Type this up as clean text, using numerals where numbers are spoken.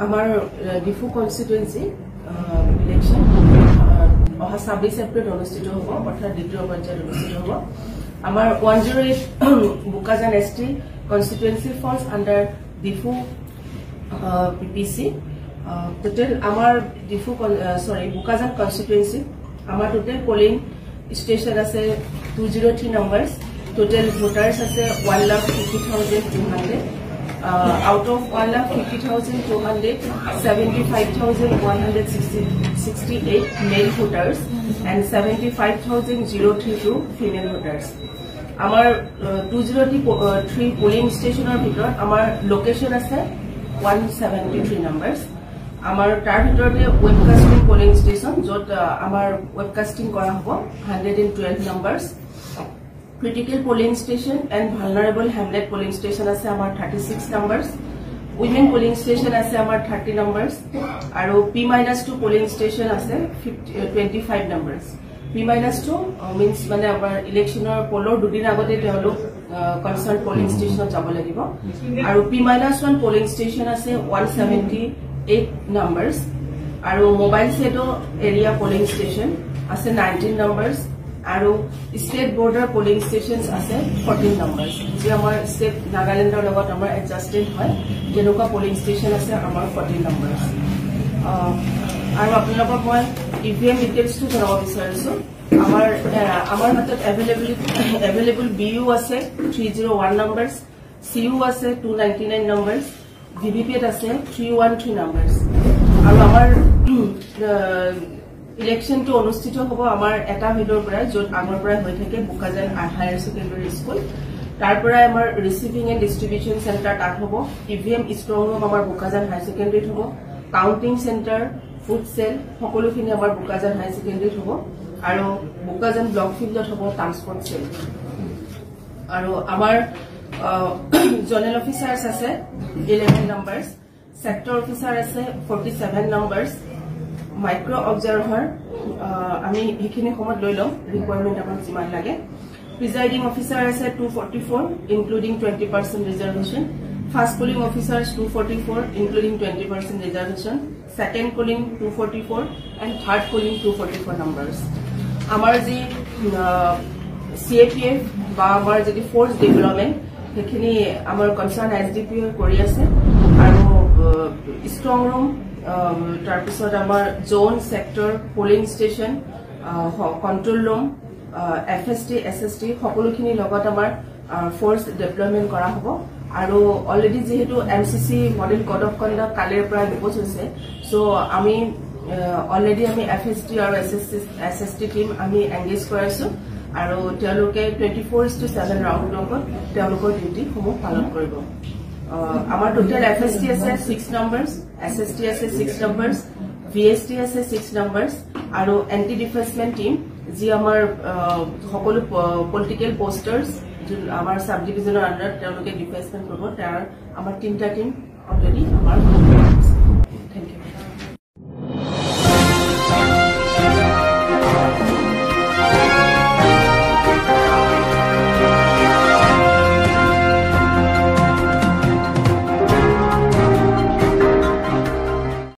আমাৰ Diphu constituency election অহা 26 এপ্ৰিলত অনুষ্ঠিত হ'ব, অৰ্থাৎ দ্বিতীয় পৰ্যায়ত অনুষ্ঠিত হ'ব। আমাৰ 108 Bokajan ST constituency falls under Diphu PPC। Total আমাৰ ডিফু, চৰি, বোকাজান কনষ্টিটুৱেঞ্চি আমাৰ টোটেল পলিং ষ্টেচন আছে 203 numbers। Total voters আছে 1,50,200। Out of 1,50,200, 75,168 male voters and 75,032 female voters। আমাৰ 203 পলিং ষ্টেচনৰ ভিতৰত আমাৰ লোকেশ্যন আছে 173 নাম্বাৰ্ছ। আমাৰ তাৰ ভিতৰতে ৱেবকাষ্টিং পলিং ষ্টেচন, য'ত আমাৰ ৱেবকাষ্টিং কৰা হ'ব, 112 numbers। Critical polling station and vulnerable hamlet polling station আছে আমাৰ 36 নাম্বাৰ্ছ। উইমেন পলিং ষ্টেচন আছে আমাৰ 30 নাম্বাৰ্ছ আৰু P-2 polling station আছে 25 numbers। P-2 means মানে আমাৰ ইলেকশ্যনৰ পলৰ দুদিন আগতে তেওঁলোক কনচাৰ্ণ পলিং ষ্টেচনত যাব লাগিব। আৰু P-1 polling station আছে 178 নাম্বাৰ্ছ আৰু mobile shadow area polling station আছে 19 নাম্বাৰ্ছ আৰু ষ্টেট বৰ্ডাৰ পলিং ষ্টেচন আছে 14 নাম্বাৰ্ছ, যি আমাৰ ষ্টেট নাগালেণ্ডৰ লগত আমাৰ এডজাষ্টেড হয়, তেনেকুৱা পলিং ষ্টেচন আছে আমাৰ 14 নাম্বাৰ্ছ। আৰু আপোনালোকক মই ইভিএম ডিটেইলছটো জনাব বিচাৰিছো। আমাৰ হাতত এভেইলেবল বিইউ আছে 301 নাম্বাৰ্ছ, চি ইউ আছে 299 নাম্বাৰ্ছ, ভিভিপেট আছে 313 নাম্বাৰ্ছ। আৰু আমাৰ ইলেকশ্যনটো অনুষ্ঠিত হ'ব আমাৰ এটা ভিতৰ পৰাই, য'ত আগৰ পৰাই হৈ থাকে, বোকাজান হায়াৰ ছেকেণ্ডেৰী স্কুল। তাৰ পৰাই আমাৰ ৰিচিভিং এণ্ড ডিষ্ট্ৰিবিউশ্যন চেণ্টাৰ তাত হ'ব। ইভিএম ষ্ট্ৰং ৰুম আমাৰ বোকাজান হায়াৰ ছেকেণ্ডেৰীত হ'ব। কাউণ্টিং চেণ্টাৰ, ফুড চেল সকলোখিনি আমাৰ বোকাজান হায়াৰ ছেকেণ্ডেৰীত হ'ব আৰু বোকাজান ব্লক ফিল্ডত হ'ব ট্ৰান্সপৰ্ট চেল। আৰু আমাৰ জনেল অফিচাৰ্ছ আছে 11 নাম্বাৰ্ছ, ছেক্টৰ অফিচাৰ আছে 47 নাম্বাৰ্ছ, মাইক্ৰ' অবজাৰ্ভাৰ আমি সেইখিনি সময়ত লৈ ল'ম, ৰিকুৱাৰমেণ্ট আমাক যিমান লাগে। প্ৰিজাইডিং অফিচাৰ আছে 244, including 20% reservation, first polling officers 244, including 20% reservation, second polling 244 and third polling 244 numbers। আমাৰ যি চিএপিএফ বা আমাৰ যদি ফ'ৰ্চ ডেভেলপমেণ্ট, সেইখিনি আমাৰ কনচাৰ্ণ এছডিপিঅ কৰি আছে। আৰু ষ্ট্ৰং ৰুম, তাৰপিছত আমাৰ zone, sector, polling station, control room, FST, SST সকলোখিনিৰ লগত আমাৰ ফ'ৰ্চ ডেপ্লয়মেণ্ট কৰা হ'ব। আৰু অলৰেডি যিহেতু MCC, model code of conduct, কালিৰ পৰা ইম্প'জ হৈছে, চ' আমি অলৰেডি আমি এফএছটি আৰু এছএছটি টীম আমি এংগেজ কৰাইছো আৰু তেওঁলোকে 24:7 ৰাউণ্ড ক্লকত তেওঁলোকৰ ডিউটিসমূহ পালন কৰিব। আমাৰ টোটেল এফএছটি আছে 6 নাম্বাৰ্ছ, এছএছটি আছে 6 নাম্বাৰ্ছ, ভিএছটি আছে 6 নাম্বাৰ্ছ আৰু এণ্টি ডিফেচমেণ্ট টীম, যি আমাৰ সকলো পলিটিকেল পষ্টাৰ্ছ যোন আমাৰ চাব ডিভিজনৰ আণ্ডাৰত তেওঁলোকে ডিফেচমেণ্ট কৰিব, তাৰ আমাৰ তিনিটা টীম অলৰেডি আমাৰ